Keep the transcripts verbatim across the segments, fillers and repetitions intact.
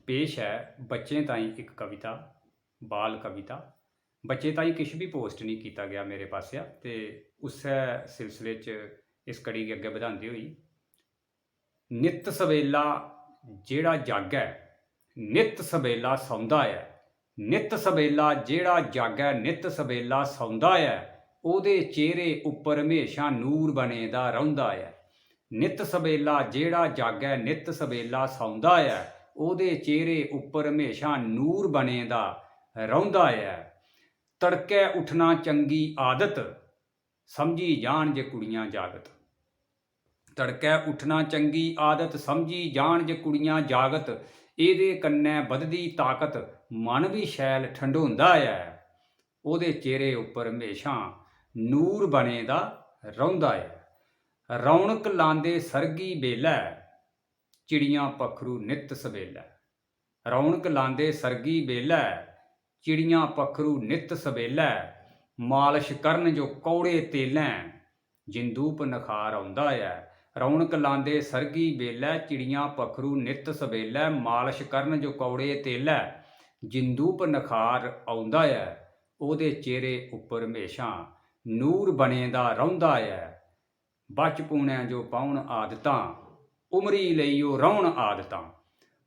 पेश ऐ बच्चें ताईं इक कविता, बाल कविता। बच्चें ताईं किश बी पोस्ट निं कीता गेआ मेरे पासेआ, ते उस्सै सिलसिले च इस कड़ी गी अग्गें बधांदे होई, नित्त सबेला जेह्ड़ा जागै, नित्त सबेला सौंदा ऐ। नित्त सबेला जेह्ड़ा जागै, नित्त सबेला सौंदा ऐ, ओह्दे चेह्रे उप्पर म्हेशां नूर बने दा रौंह्दा ऐ। नित्त सबेला जेह्ड़ा जागै, नित्त सबेला सौंदा ऐ, ओह्दे चेह्रे उप्पर म्हेशां नूर बने दा रौंह्दा ऐ। तड़कै उट्ठना चंगी आदत, समझी जान जे कुड़ियां जागत। तड़कै उट्ठना चंगी आदत, समझी जान जे कुड़ियां जागत। एह्दे कन्नै बधदी ताकत, मन बी शैल ठंडोंदा ऐ। ओह्दे चेह्रे उप्पर म्हेशां नूर बने दा रौंह्दा ऐ। रौनक लांदे सरगी बेल्लै, चिड़ियां पक्खरू नित्त सबेल्लै। रौनक लांदे सरगी बेल्लै, चिड़ियां पक्खरू नित्त सबेल्लै। मालश करन जो कौड़े तेलैं, जिंदू प नखार औंदा ऐ। रौनक लांदे सरगी बेल्लै, चिड़ियां पक्खरू नित्त सबेल्लै। मालश करन जो कौड़े तेलै, जिंदू प नखार औंदा ऐ। ओह्दे चेह्रे उप्पर म्हेशां नूर बने दा रौंह्दा ऐ। बचपुनै जो पौन आदतां, उमरी लेई ओह् रौह्न आदतां।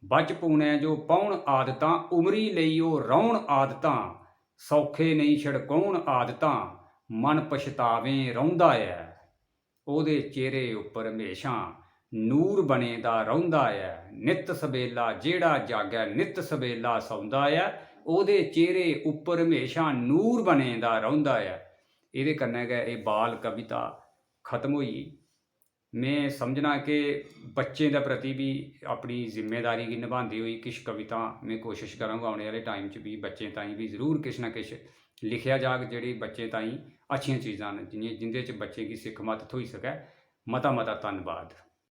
बचपुनै जो पौन आदतां, उमरी लेई ओह् रौह्न आदतां। सौखे नेईं छड़कौन आदतां, मन पछतावें रौंह्दा ऐ। ओह्दे चेह्रे उप्पर म्हेशां नूर बने दा रौंह्दा ऐ। नित्त सबेला जेह्ड़ा जागै, नित्त सबेला सौंदा ऐ, ओह्दे चेह्रे उप्पर म्हेशां नूर बने दा रौंह्दा ऐ। एह्दे कन्नै गै एह् बाल कविता खत्म होई। में समझना कि बच्चें दे प्रति बी अपनी जिम्मेदारी गी नभांदे होई किश कवितां में कोशश करांगा औने आह्ले टाइम च बी बच्चें ताईं बी जरूर किश ना किश लिखेआ जाग, जेह्ड़ी बच्चें ताईं अच्छियां चीजां न, जि'यां, जिं'दे च बच्चें गी सिक्ख मत थ्होई सकै। मता मता धन्नबाद।